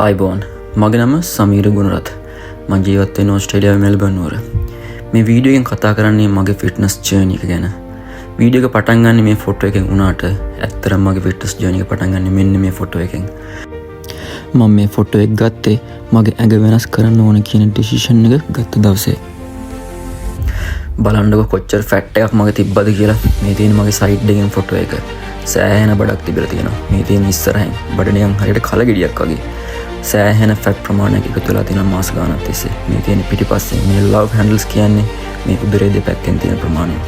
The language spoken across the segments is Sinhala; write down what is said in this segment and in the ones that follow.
ආයුබෝවන්. මගේ නම සමීර ගුණරත්. මං ජීවත් වෙන්නේ ඕස්ට්‍රේලියාවේ මෙල්බර්න් නුවර. මේ වීඩියෝ එකෙන් කතා කරන්නේ මගේ ෆිට්නස් ජර්නි එක ගැන. වීඩියෝ එක පටන් ගන්නේ මේ ෆොටෝ එකෙන් වුණාට ඇත්තටම මගේ ෆිට්නස් ජර්නි එක පටන් ගන්නේ මෙන්න මේ ෆොටෝ එකෙන්. මම මේ ෆොටෝ එක ගත්තේ මගේ ඇඟ වෙනස් කරන්න ඕන කියන ඩිසිෂන් එක ගත්ත දවසේ. බලන්නකො කොච්චර ෆැට් එකක් මගේ තිබ්බද කියලා. මේ තියෙන මගේ සයිඩ් එකෙන් ෆොටෝ එක. සෑහෙන බඩක් තිබිලා තියෙනවා. මේ තියෙන ඉස්සරහින් බඩ නිකන් හරියට කලගෙඩියක් වගේ. සෑහෙන ෆැට් ප්‍රමාණයක් එකතු වෙලා තියෙනවා මාස ගාණක් තිස්සේ. මේ තියෙන පිටිපස්සේ මේ ලව් හැන්ඩල්ස් කියන්නේ මේ උදරයේ දෙපැත්තෙන් තියෙන ප්‍රමාණය.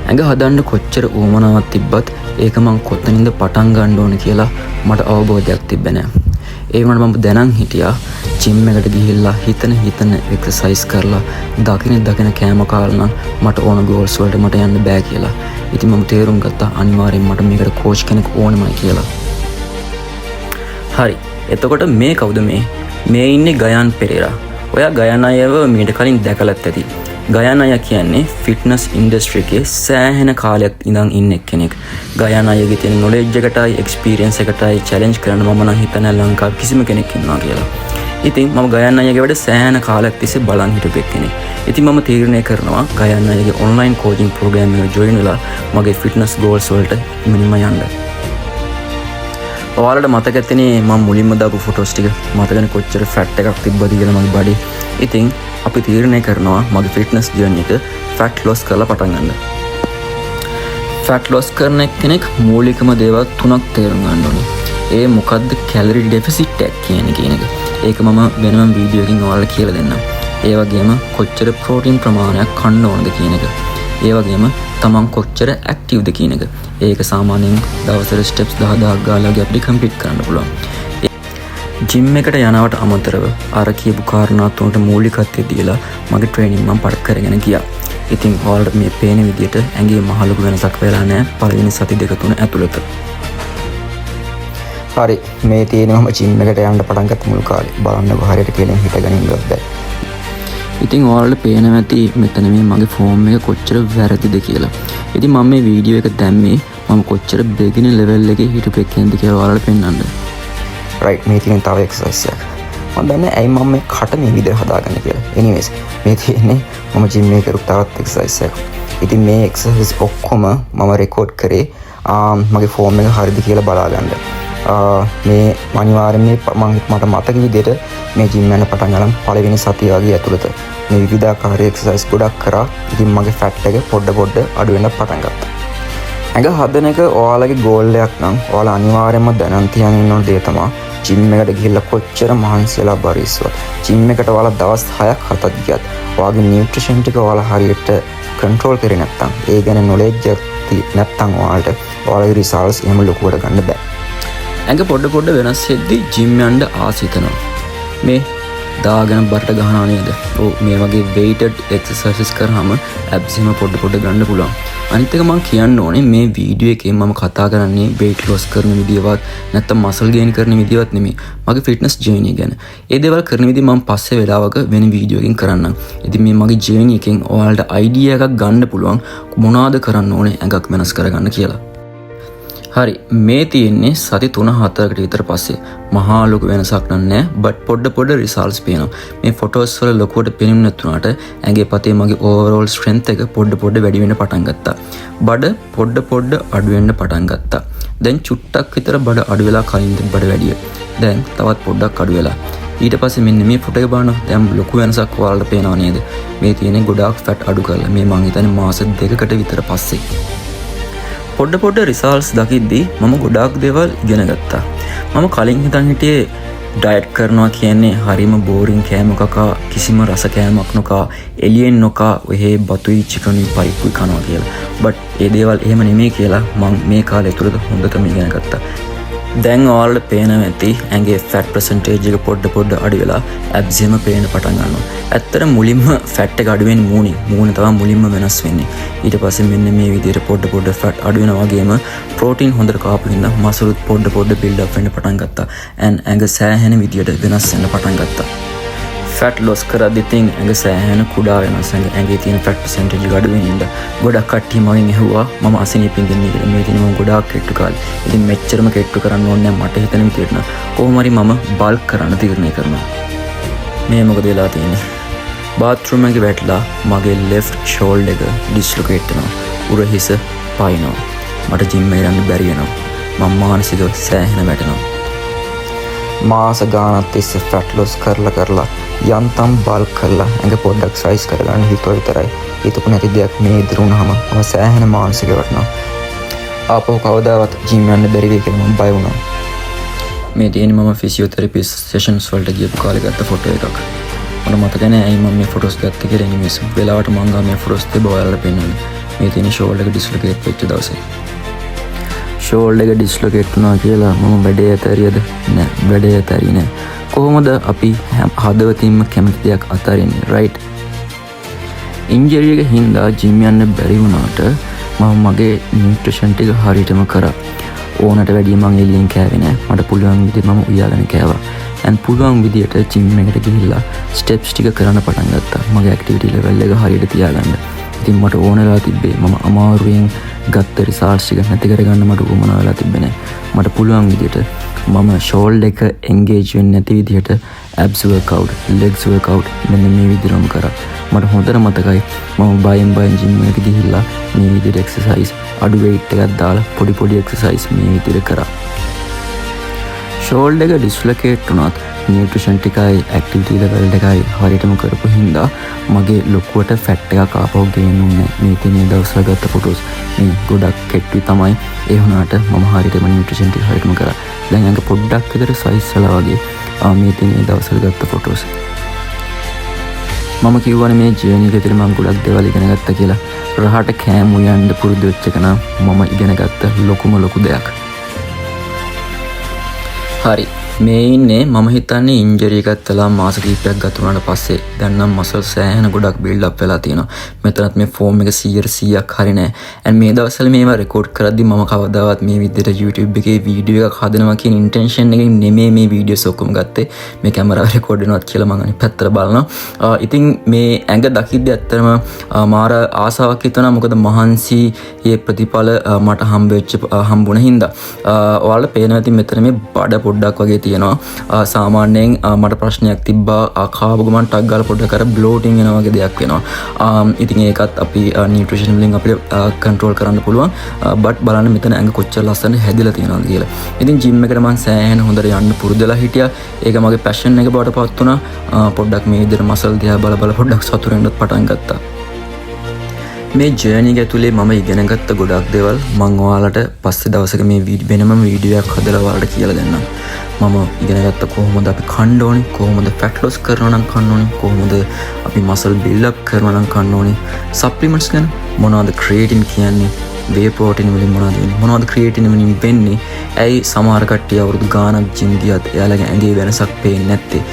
ඇඟ හදන්න කොච්චර උවමනාවක් තිබ්බත් ඒක මං කොතනින්ද පටන් ගන්න ඕන කියලා මට අවබෝධයක් තිබ්බේ නෑ. ඒ වුණාට මම දැනන් හිටියා ජිම් එකට ගිහිල්ලා හිතන හිතන එක්සර්සයිස් කරලා දකින දකින කෑම කාලා නම් මට ඕන ගෝල්ස් වලට මට යන්න බෑ කියලා. ඉතින් මම තේරුම් ගත්තා අනිවාර්යෙන් මට මේකට කෝච් කෙනෙක් ඕනෙමයි කියලා. හරි. එතකොට මේ කවුද මේ? මේ ඉන්නේ ගයන් පෙරේරා. ඔයා ගයන් අයව මීට කලින් දැකලත් ඇති. ගයන් අය කියන්නේ ෆිට්නස් ඉන්ඩස්ට්‍රි එකේ සෑහෙන කාලයක් ඉඳන් ඉන්න එක්කෙනෙක්. ගයන් අයගේ තියෙන නොලෙජ් එකටයි එක්ස්පීරියන්ස් එකටයි චැලෙන්ජ් කරන්න මම නම් හිතන්නේ ලංකාවේ කිසිම කෙනෙක් ඉන්නවා කියලා. ඉතින් මම ගයන් අයගේ වැඩ සෑහෙන කාලයක් තිස්සේ බලන් හිටපු එක්කෙනෙක්. ඉතින් මම තීරණය කරනවා ගයන් අයගේ ඔන්ලයින් කෝචින් ප්‍රෝග්‍රෑම් එකට ජොයින් වෙලා මගේ ෆිට්නස් ගෝල්ස් වලට ඉක්මනින්ම යන්න. ඔයාලට මතක ඇතිනේ මම මුලින්ම දාපු ෆොටෝස් ටික. මතකනේ කොච්චර ෆැට් එකක් තිබ්බද කියලා මගේ බඩේ. ඉතින් අපි තීරණය කරනවා මගේ ෆිට්නස් ජර්නි එක ෆැට් ලොස් කරලා පටන් ගන්න. ෆැට් ලොස් කරන එක්කෙනෙක් මූලිකම දේවල් තුනක් තේරුම් ගන්න ඕනේ. ඒ මොකද්ද කැලරි ඩෙෆිසිට් එකක් කියන්නේ කියන එක. ඒක මම වෙනම වීඩියෝ එකකින් ඔයාලට කියලා දෙන්නම්. ඒ වගේම කොච්චර ප්‍රෝටීන් ප්‍රමාණයක් කන්න ඕනද කියන එක. ඒ වගේම තමන් කොච්චර ඇක්ටිව්ද කියන එක. ඒක සාමාන්‍යයෙන් දවසට ස්ටෙප්ස් 10,000ක් ගාලා වගේ අපිට කම්ප්ලීට් කරන්න පුළුවන්. ජිම් එකට යනවට අමතරව අර කියපු කාරණා තුනට මූලිකත්වය දීලා මගේ ට්‍රේනින් මම පටන් කරගෙන ගියා. ඉතින් ඔයාලට මේ පේන විදිහට ඇඟේ මහ ලොකු වෙනසක් වෙලා නැහැ පළවෙනි සති දෙක තුන ඇතුළත. හරි, මේ තියෙන්නේ මම ජිම් එකට යන්න පටන් ගත්ත මුල් කාලේ. බලන්නකෝ, හරියට කෙලින් හිටගෙන ඉන්නවත් බැහැ. ඉතින් ඔයාලට පේනවා ඇති මෙතන මේ මගේ ෆෝම් එක කොච්චර වැරදිද කියලා. ඉතින් මම මේ වීඩියෝ එක දැම්මේ මම කොච්චර බිගිනර් ලෙවල් එකේ හිටපු එක්කෙනෙක්ද කියලා ඔයාලට පෙන්වන්න. රයිට්, මේ තියෙන තව එක්සර්සයිස් එකක්. මම දන්නේ ඇයි මම මේ කට මේ විදිහට හදාගන්නේ කියලා. එනිවේස්, මේ තියෙන්නේ මම ජිම් එකේ කරපු තවත් එක්සර්සයිස් එකක්. ඉතින් මේ එක්සර්සයිස් ඔක්කොම මම රෙකෝඩ් කරේ මගේ ෆෝම් එක හරිද කියලා බලා ගන්න. මේ අනිවාර්යෙන් මේ මං මට මතක විදිහට මේ ජිම් යන පටන් ගන්න පළවෙනි සතිය වගේ ඇතුළත මේ විවිධාකාර එක්සර්සයිස් ගොඩක් කරා. ඉතින් මගේ ෆැට් එක පොඩ පොඩ අඩු වෙන්න පටන් ගත්තා. ඇඟ හදන එක ඔයාලගේ ගෝල් එකක් නම් ඔයාලා අනිවාර්යයෙන්ම දැනන් තියන් ඉන්න ඕන දේ තමා ජිම් එකට ගිහිල්ලා කොච්චර මහන්සි වෙලා බරිස්සුවත්, ජිම් එකට ඔයාලා දවස් 6ක් 7ක් ගියත්, ඔයාගේ නියුට්‍රිෂන් ටික ඔයාලා හරියට කන්ට්‍රෝල් කරේ නැත්නම්, ඒ ගැන නොලෙජ් එකක් නැත්නම්, ඔයාලට ඔයාලගේ රිසල්ට්ස් එහෙම ලොකුවට ගන්න බෑ. ඇඟ පොඩ පොඩ වෙනස් වෙද්දි ජිම් යන්න ආස හිතෙනවා. මේ දාගෙන බරට ගහනවා නේද? ඔව්, මේ වගේ වෙයිටඩ් එක්සර්සයිසස් කරාම ඇබ්ස් එහෙම පොඩ පොඩ ගන්න පුළුවන්. අනිත් එක මං කියන්න ඕනේ, මේ වීඩියෝ එකේ මම කතා කරන්නේ වෙයිට් ලොස් කරන විදියවත් නැත්නම් මසල් ගේන් කරන විදියවත් නෙමෙයි. මගේ ෆිට්නස් ජර්නි ගැන. ඒ දේවල් කරන විදිය මම පස්සේ වෙලාවක වෙන වීඩියෝ එකකින් කරන්නම්. ඉතින් මේ මගේ ජර්නි එකෙන් ඔයාලට අයිඩියා එකක් ගන්න පුළුවන් මොනවාද කරන්න ඕනේ ඇඟක් වෙනස් කරගන්න කියලා. හරි, මේ තියෙන්නේ සති 3-4කට විතර පස්සේ. මහා ලොකු වෙනසක් නම් නෑ, බට් පොඩ පොඩ රිසල්ට්ස් පේනවා. මේ ෆොටෝස් වල ලොකුවට පෙනුනේ නැතුණාට ඇඟේ පතේ මගේ ඕවරෝල් ස්ට්‍රෙන්ත් එක පොඩ පොඩ වැඩි වෙන්න පටන් ගත්තා. බඩ පොඩ පොඩ අඩු වෙන්න පටන් ගත්තා. දැන් චුට්ටක් විතර බඩ අඩු වෙලා කලින් තිබ්බ බඩ වැඩිය. දැන් තවත් පොඩ්ඩක් අඩු වෙලා. ඊට පස්සේ මෙන්න මේ ෆොටෝ එක බලන්න. දැන් ලොකු වෙනසක් ඔයාලට පේනව නේද? මේ තියෙන්නේ ගොඩාක් ෆැට් අඩු කරලා. මේ මං හිතන්නේ මාස 2කට විතර පස්සේ. පොඩ පොඩ රිසල්ට්ස් දකිද්දි මම ගොඩාක් දේවල් ඉගෙන ගත්තා. මම කලින් හිතන් හිටියේ ඩයට් කරනවා කියන්නේ හරිම බෝරින්, කෑම කකා, කිසිම රස කෑමක් නොකා, එළියෙන් නොකා, ඔහේ බතුයි චිකනුයි පරිප්පුයි කනවා කියලා. බට් ඒ දේවල් එහෙම නෙමෙයි කියලා මං මේ කාලය තුළද හොඳටම ඉගෙන ගත්තා. දැන් ඔයාලට පේනවා ඇති ඇඟේ ෆැට් පර්සන්ටේජ් එක පොඩ පොඩ අඩු වෙලා ඇබ්ස් එහෙම පේන්න පටන් ගන්නවා. ඇත්තට මුලින්ම ෆැට් එක අඩු වෙන්නේ මූණේ. මූණ තමයි මුලින්ම වෙනස් වෙන්නේ. ඊට පස්සේ මෙන්න මේ විදිහට පොඩ පොඩ ෆැට් අඩු වෙනවා වගේම ප්‍රෝටීන් හොඳට කාපු හින්දා මසලුත් පොඩ පොඩ බිල්ඩ් අප් වෙන්න පටන් ගත්තා. ඇන්ඩ් ඇඟ සෑහෙන විදියට වෙනස් වෙන්න පටන් ගත්තා. ෆැට් ලොස් කරද්දි ඉතින් ඇඟ සෑහෙන කුඩා වෙනවා. ඇඟේ තියෙන ෆැට් පර්සන්ටේජ් එක අඩු වෙන හින්දා ගොඩක් කට්ටිය මගෙන් ඇහුවා මම අසනීපෙන් ඉන්නේ කියලා. මේ තියෙන මම ගොඩාක් කෙට්ටු කාලේ. ඉතින් මෙච්චරම කෙට්ටු කරන්න ඕනේ නැහැ මට හිතෙන විදියට නම්. කොහොම හරි මම බල්ක් කරන්න තීරණය කරනවා. මේ මොකද වෙලා තියෙන්නේ? බාත්රූම් එකේ වැටලා මගේ ලෙෆ්ට් ෂෝල්ඩර් එක ඩිස්ලොකේට් වෙනවා. උරහිස පයින්නවා. මට ජිම් එකට යන්න බැරි වෙනවා. මම මානසිකව සෑහෙන වැටෙනවා. මාස ගානක් තිස්සේ ෆැට් ලොස් කරලා කරලා යන්තම් බල්ක් කරලා ඇඟ පොඩ්ඩක් සයිස් කරගන්න හිතුවා විතරයි. හිතපු නැති දෙයක් මේ විදිහට වුණාම මම සෑහෙන මානසිකව වැටුණා. ආපහු කවදාවත් ජිම් යන්න බැරි වෙයි කියලා මම බය වුණා. මේ තියෙන්නේ මම ෆිසියෝതെරපි සෙෂන්ස් වලට ගියපු කාලේ ගත්ත ෆොටෝ එකක්. මට මතක නෑ ඇයි මම මේ ෆොටෝස් ගත්තේ කියලා. එනිවේස්, වෙලාවට මං ගා මේ ෆොටෝස් තිබ්බ ඔයාලට පෙන්වන්න. මේ තියෙන ෂෝල්ඩර් එක ඩිස්ලොකේට් වෙච්ච දවසේ. ෂෝල්ඩර් එක ඩිස්ලොකේට් වුණා කියලා මම වැඩේ අතහැරියද? නෑ, වැඩේ අතහැරියේ නෑ. කොහොමද අපි හදවතින්ම කැමති දෙයක් අතහරින්නේ, රයිට්? ඉන්ජරි එක හින්දා ජිම් යන්න බැරි වුණාට මම මගේ නියුට්‍රිෂන් ටික හරියටම කරා. ඕනට වැඩිය මං එළියෙන් කෑවේ නෑ. මට පුළුවන් විදිහට මම උයාගෙන කෑවා. ඇන්ඩ් පුළුවන් විදිහට ජිම් එකට ගිහිල්ලා ස්ටෙප්ස් ටික කරන්න පටන් ගත්තා. මගේ ඇක්ටිවිටි ලෙවල් එක හරියට තියාගන්න. ඉතින් මට ඕන වෙලා තිබ්බේ මම අමාරුවෙන් ගත්ත රිසල්ට්ස් ටික නැති කරගන්න මට උවමනා වෙලා තිබ්බේ නෑ. මට පුළුවන් විදිහට මම ෂෝල්ඩර් එක එන්ගේජ් වෙන්නේ නැති විදිහට ඇබ්ස් වර්කවුට්, ලෙග්ස් වර්කවුට් මෙන්න මේ විදිහටම කරා. මට හොඳට මතකයි මම බයෙන් බයෙන් ජිම් එකට ගිහිල්ලා මේ විදිහට එක්සර්සයිස් අඩු වෙයිට් එකක් දාලා පොඩි පොඩි එක්සර්සයිස් මේ විදිහට කරා. ෂෝල්ඩර් එක ඩිස්ලොකේට් වුණත් නියුට්‍රිෂන් ටිකයි ඇක්ටිවිටි ලෙවල් එකයි හරියටම කරපු හින්දා මගේ ලොකුවට ෆැට් එකක් ආපහු ගේන් වුණේ නෑ. මේ තියෙන මේ දවස්වල ගත්ත ෆොටෝස් මේ ගොඩක් කෙට්ටුයි තමයි. ඒ වුණාට මම හරියටම නියුට්‍රිෂන් ටික හරියටම කරා. දැන් ඇඟ පොඩ්ඩක් විතර සයිස් වෙලා වගේ. මේ තියෙන මේ දවස්වල ගත්ත ෆොටෝස්. මම කිව්වනේ මේ ජර්නි එක ඇතුලේ මම ගොඩක් දේවල් ඉගෙන ගත්තා කියලා. රහට කෑම උයන්න පුරුදු වෙච්ච එක නම් මම ඉගෙන ගත්ත ලොකුම ලොකු දෙයක්. හරි, මේ ඉන්නේ මම හිතන්නේ ඉන්ජරි එකක් වෙලා මාස කිහිපයක් ගත වුණාට පස්සේ. දැන් නම් මසල් සෑහෙන ගොඩක් බිල්ඩ් අප් වෙලා තියෙනවා. මෙතනත් මේ ෆෝම් එක 100 100ක් හරි නෑ. ඇන්ඩ් මේ දවස්වල මේවා රෙකෝඩ් කරද්දි මම කවදාවත් මේ විදිහට YouTube එකේ වීඩියෝ එකක් හදනවා කියන ඉන්ටෙන්ෂන් එකකින් නෙමෙයි මේ වීඩියෝස් ඔක්කොම ගත්තේ. මේ කැමරාව රෙකෝඩ් වෙනවත් කියලා මං අනිත් පැත්තට බලනවා. ඉතින් මේ ඇඟ දකිද්දි ඇත්තටම මාර ආසාවක් හිතුණා. මොකද මහන්සියේ ප්‍රතිඵල මට හම්බ වෙච්ච හම්බුණ හින්දා. ඔයාලට පේනවා ඉතින් මෙතන මේ බඩ පොඩ්ඩක් වගේ තියෙනවා. සාමාන්‍යයෙන් මට ප්‍රශ්නයක් තිබ්බා, කාපු ගමන් ටක් ගාලා පොඩ්ඩක් අර බ්ලෝටිං වෙනවා වගේ දෙයක් වෙනවා. ඉතින් ඒකත් අපි නියුට්‍රිෂන් වලින් අපිට කන්ට්‍රෝල් කරන්න පුළුවන්. බට් බලන්න මෙතන ඇඟ කොච්චර ලස්සනට හැදිලා තියෙනවද කියලා. ඉතින් ජිම් එකට මං සෑහෙන හොඳට යන්න පුරුදු වෙලා හිටියා. ඒක මගේ පැෂන් එක බවට පත් වුණා. පොඩ්ඩක් මේ විදිහට මසල් දිහා බල බල පොඩ්ඩක් සතුටු වෙන්නත් පටන් ගත්තා. මේ ජර්නි එක ඇතුලේ මම ඉගෙන ගත්ත ගොඩක් දේවල් මං ඔයාලට පස්සේ දවසක මේ වෙනමම වීඩියෝ එකක් හදලා ඔයාලට කියලා දෙන්නම්. මම ඉගෙන ගත්ත කොහොමද අපි කන්න ඕනේ, කොහොමද ෆැට් ලොස් කරනවා නම් කන්න ඕනේ, කොහොමද අපි මසල් බිල්ඩ් අප් කරනවා නම් කන්න ඕනේ, සප්ලිමන්ට්ස් ගැන, මොනවද ක්‍රියේටින් කියන්නේ, වේ ප්‍රෝටීන් වලින් මොනවද වෙන්නේ, මොනවද ක්‍රියේටින් වලින් වෙන්නේ, ඇයි සමහර කට්ටිය අවුරුදු ගාණක් ජිම් ගියත් එයාලගේ ඇඟේ වෙනසක් පේන්නේ නැත්තේ,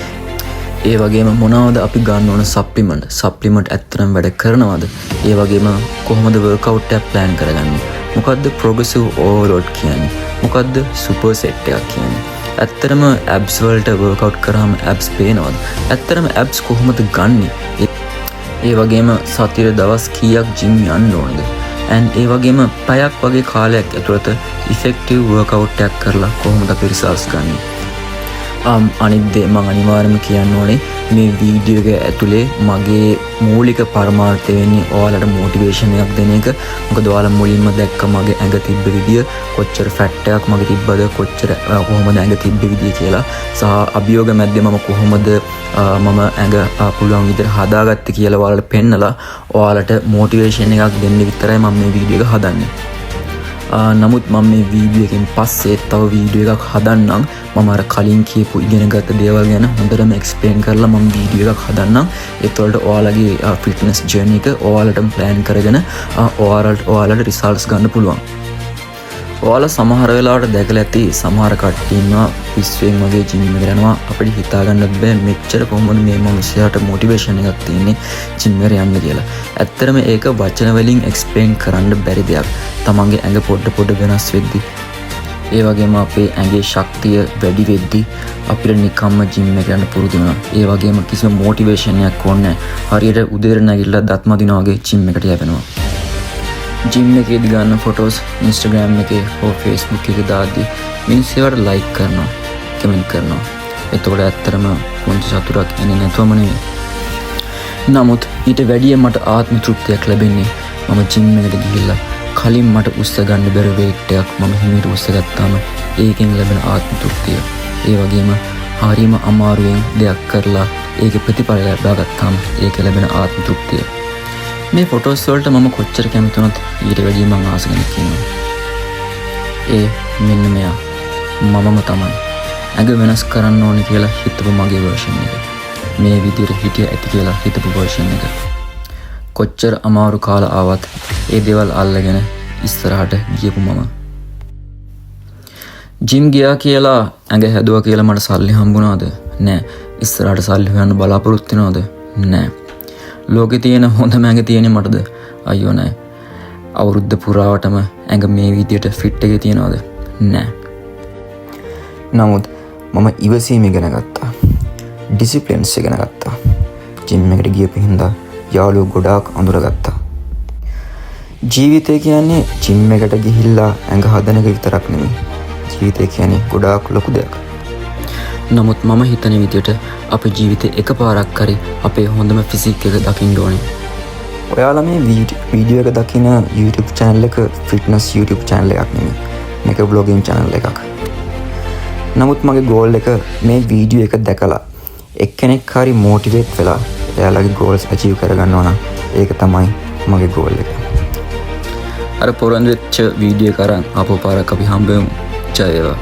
ඒ වගේම මොනවද අපි ගන්න ඕන සප්ලිමන්ට්, සප්ලිමන්ට් ඇත්තටම වැඩ කරනවද, ඒ වගේම කොහොමද වර්කවුට් එකක් ප්ලෑන් කරගන්නේ, මොකද්ද ප්‍රොග්‍රෙසිව් ඕවර්ලෝඩ් කියන්නේ, මොකද්ද සුපර් සෙට් එකක් කියන්නේ, ඇත්තටම ඇබ්ස් වලට වර්කවුට් කරාම ඇබ්ස් පේනවද, ඇත්තටම ඇබ්ස් කොහොමද ගන්නෙ, ඒ වගේම සතියට දවස් කීයක් ජිම් යන්න ඕනද, ඇන්ඩ් ඒ වගේම පැයක් වගේ කාලයක් ඇතුළත ඉෆෙක්ටිව් වර්කවුට් එකක් කරලා කොහොමද අපි රිසල්ට්ස් ගන්නෙ. අනිත් දේ මං අනිවාර්යයෙන්ම කියන්න ඕනේ, මේ වීඩියෝ එක ඇතුලේ මගේ මූලික පරමාර්ථය වෙන්නේ ඔයාලට මොටිවේෂන් එකක් දෙන එක. මොකද ඔයාලා මුලින්ම දැක්ක මගේ ඇඟ තිබ්බ විදිය, කොච්චර ෆැට් එකක් මගේ තිබ්බද, කොච්චර කොහොමද ඇඟ තිබ්බ විදිය කියලා සහ අභියෝග මැද්දේ මම කොහොමද මම ඇඟ පුළුවන් විදිහට හදාගත්තේ කියලා ඔයාලට පෙන්නලා ඔයාලට මොටිවේෂන් එකක් දෙන්න විතරයි මම මේ වීඩියෝ එක හදන්නේ. නමුත් මම මේ වීඩියෝ එකෙන් පස්සේ තව වීඩියෝ එකක් හදන්නම්. මම අර කලින් කියපු ඉගෙන ගත්ත දේවල් ගැන හොඳටම එක්ස්ප්ලේන් කරලා මම වීඩියෝ එකක් හදන්නම්. එතකොට ඔයාලගේ ෆිට්නස් ජර්නි එක ඔයාලටම ප්ලෑන් කරගෙන ඔයාලට රිසල්ට්ස් ගන්න පුළුවන්. ඔයාලා සමහර වෙලාවට දැකලා ඇති සමහර කට්ටිය ඉන්නවා පිස්සුවෙන් වගේ ජිම් එකට යනවා. අපිට හිතා ගන්නත් බෑ මෙච්චර කොහොමද මේ මනුස්සයාට මොටිවේෂන් එකක් තියෙන්නේ ජිම් එකට යන්න කියලා. ඇත්තටම ඒක වචන වලින් එක්ස්ප්ලේන් කරන්න බැරි දෙයක්. තමන්ගේ ඇඟ පොඩ පොඩ වෙනස් වෙද්දි ඒ වගේම අපේ ඇඟේ ශක්තිය වැඩි වෙද්දි අපිට නිකම්ම ජිම් එකට යන්න පුරුදු වෙනවා. ඒ වගේම කිසිම මොටිවේෂන් එකක් ඕනේ නැහැ. හරියට උදේට නැගිටලා දත් මදිනවා වගේ ජිම් එකට යැවෙනවා. ජිම් එකේදී ගන්න ෆොටෝස් Instagram එකේ හෝ Facebook එකේ දාද්දි මිනිස්සු ඒවට ලයික් කරනවා, කමෙන්ට් කරනවා. එතකොට ඇත්තටම පුංචි සතුටක් එන්නේ නැතුවම නෙවෙයි. නමුත් ඊට වැඩිය මට ආත්ම තෘප්තියක් ලැබෙන්නේ මම ජිම් එකට ගිහිල්ලා කලින් මට උස්ස ගන්න බැරි වේට් එකක් මම හිමීට උස්ස ගත්තාම ඒකෙන් ලැබෙන ආත්ම තෘප්තිය. ඒ වගේම හරිම අමාරුවෙන් දෙයක් කරලා ඒකේ ප්‍රතිඵල ලබා ගත්තාම ඒකේ ලැබෙන ආත්ම තෘප්තිය. මේ ෆොටෝස් වලට මම කොච්චර කැමති වුණත් ඊට වැඩිය මං ආස කෙනෙක් ඉන්නවා. ඒ මෙන්න මෙයා මමම තමයි. ඇඟ වෙනස් කරන්න ඕනේ කියලා හිතපු මගේ වර්ෂන් එක. මේ විදියට හිටිය ඇති කියලා හිතපු වර්ෂන් එක. කොච්චර අමාරු කාල ආවත් ඒ දේවල් අල්ලගෙන ඉස්සරහට ගියපු මම. ජිම් ගියා කියලා, ඇඟ හැදුවා කියලා මට සල්ලි හම්බුණාද? නෑ. ඉස්සරහට සල්ලි හොයන්න බලාපොරොත්තු වෙනවද? නෑ. ලෝකේ තියෙන හොඳම ඇඟ තියෙන්නේ මටද? අයියෝ නෑ. අවුරුද්ද පුරාවටම ඇඟ මේ විදියට ෆිට් එකේ තියනවද? නෑ. නමුත් මම ඉවසීම ඉගෙන ගත්තා. ඩිසිප්ලින්ස් ඉගෙන ගත්තා. ජිම් එකට ගියපු හින්දා යාළුවෝ ගොඩාක් අඳුරගත්තා. ජීවිතය කියන්නේ ජිම් එකට ගිහිල්ලා ඇඟ හදන එක විතරක් නෙමෙයි. ජීවිතය කියන්නේ ගොඩාක් ලොකු දෙයක්. නමුත් මම හිතන විදියට අපේ ජීවිතේ එකපාරක් හරි අපේ හොඳම ෆිසික් එක දකින්න ඕනේ. ඔයාලා මේ වීඩියෝ එක දකින YouTube channel එක ෆිට්නස් YouTube channel එකක් නෙමෙයි. මේක ව්ලොගින් channel එකක්. නමුත් මගේ ගෝල් එක මේ වීඩියෝ එක දැකලා එක්කෙනෙක් හරි මොටිවේට් වෙලා එයාලගේ ගෝල්ස් අචීව් කරගන්නවා නම් ඒක තමයි මගේ ගෝල් එක. අර පොරොන්දු වෙච්ච වීඩියෝ එක අරන් ආපහු පාරක් අපි හම්බ වෙමු. ජය වේවා.